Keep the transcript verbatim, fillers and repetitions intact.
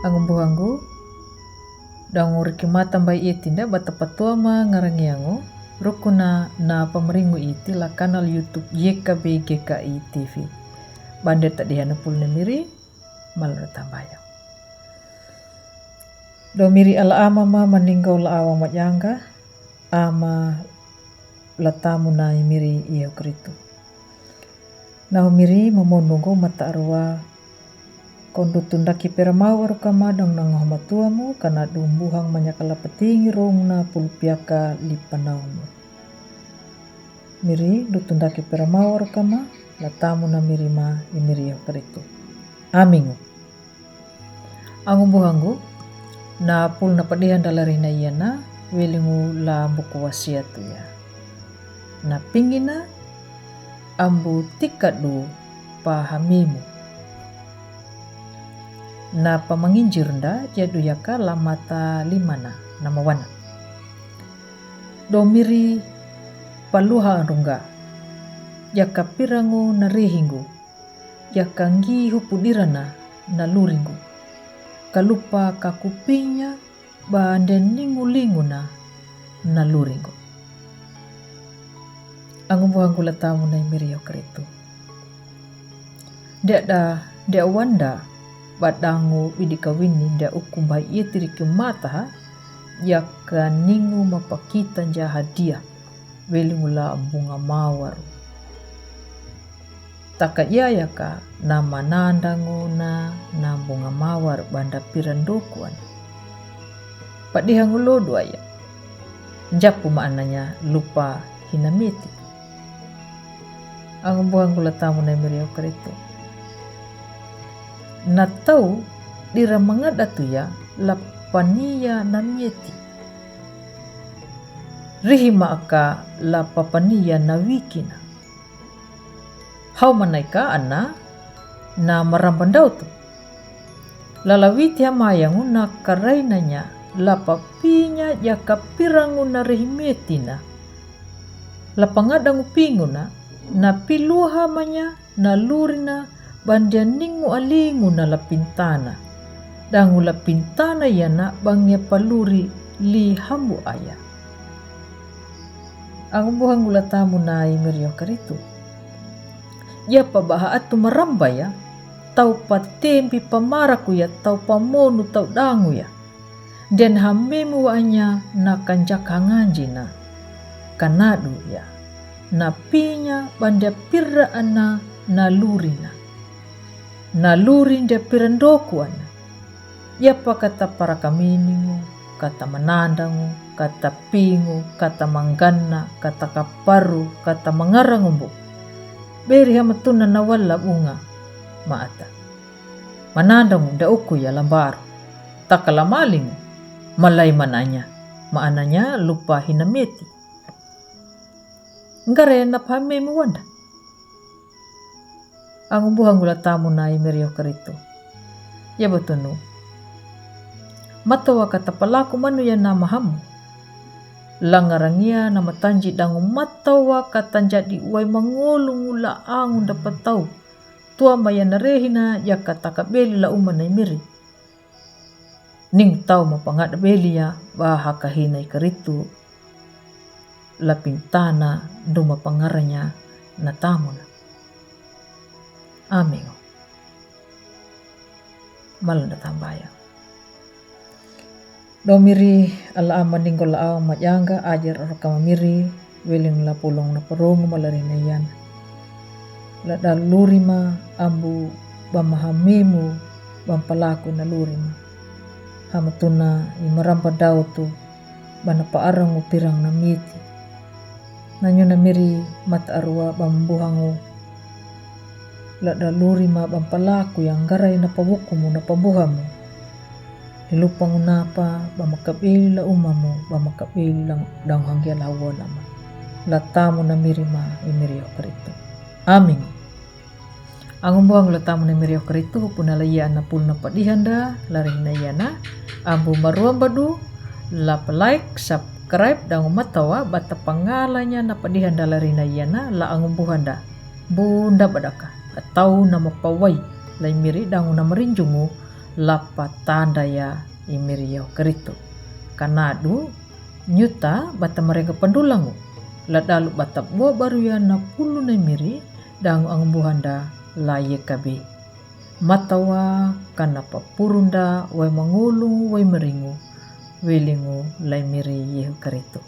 Angu buhangu, dangu riki mata bai iti nda bata patua ma ngarangiangu, rukuna na pamaringu iti la kanal YouTube Y K B G K I T V. Bande tadiha na pul na miri, malu na tambaya. Do miri ala ama ma maninggo la awa majanga, ama la tamu na i miri iho Kristu. Nahu miri mamonungo mata arua, kondu tundaki peramau arukama dang nangoh matuamu, kana dumbuhang manyakala petingi rong na pulupiaka lipanaumu. Miri du tundaki peramau arukama, la tamu na miri ma i miri iho Kristu. Amingu. Angu buhangu, na pul na padihan dala rina iana, welingu la buku wasiatu ya. Na pingina, ambu tikadu pa hamimu. Na pamanginjir nda jadu yaka la mata limana, na mawana. Do miri paluha rungga, yaka pirangu na rehingu, yaka ngi hupu dirana na luringu. Kalupa kakupinya ba nde ningu linguna na luringu. Angu buhangu la tamu na i miri iho Kristu. Dek da, dek wanda, ba dangu bidi kawini dek ukum bai ieti riki mata ha, yaka ningu mapakita nja hadia, welingu la bunga mawaru. Taka iya yaka na manandangu na, na bunga mawar banda pirandokuan. Padihangu lodu aya. Njapu maananya lupa hina meti. Angu buhangu la tamu na i miri iho Kristu. Na tau dira mangada tuya la pania na meti. Rihi maaka la papania na wikina. Hau manaika ana na marambandau tu. Lala witi hamayangu na karainanya la papinya yaka pirangu na rehi metina. La pangadangu pinguna, na piluha manya na lurina, bandia ningu alingu na la pintana. Dangu la pintana yana bangia paluri li hambu aya. Angu buhangu la tamu na i miri iho Kristu. Yapa baha atu maramba ya, tau patembi pamaraku ya, tau pamonu tau dangu ya. Den hamemu wa anya na kanjak hanganji na. Kanadu ya. Na pinya bandia pira ana na lurina. Na luri ndia pirandoku ana. Yapa kata parakaminingu, kata manandangu, kata pingu, kata mangganna, kata kaparu, kata mangarangu mbu. Beri hamatuna na wala bunga maata. Manandangu nda uku ya lambaru. Taka la malingu, malai mananya, maananya lupa hina meti. Ngare na pamemu wanda. Angu buhangu la tamu na i miri iho Kristu. Ya batunu. Matawa kata palaku manu ya na mahamu. Langarangia na matanji dangu matawa kata njadi wai mangolu ngula angu nda patau. Tua maya na rehina ya kata kabeli la uma na i miri. Ning tau mapangada beli ya baha kahina i Kristu. La pintana duma pangaranya na tamuna. Amingu. Malu na tambaya. Do miri ala ama ningo la awa majanga ajar arukama miri, weling la pulung na parungu malari na yana. La da lurima ambu bamahamemu bampalaku na lurima. Hamatuna i maramba dautu bana paarangu pirang na miti. Nanyu na miri mata arua bambuhangu. La da lurima bampalaku yang garai na pabukumu na pabuhamu. Hilupangu napa bamakabili la umamu bamakabili lang dang hanggia la wonama. La tamu na miri ma i miri iho Kristu. Amin. Angu buhangu la tamu na miri iho Kristu hupuna la iya na pul na padihanda la rihina iya na. Ambu maruam badu la pa like subscribe dangu matawa bata pangalanya na padihanda la rihina iya na la angu buhanda. Bunda badaka atau na mapawai la i miri dangu na marinjungu lapa tanda ya i miri Yehu Karitu. Kanadu nyuta bata marega pandulangu. Ladalu bata bo baruya na pulu na miri dangu angbuhanda la ye kabi. Matawa kana papurunda wai mangulung wai meringu. Wilingu lai miri Yehu Karitu.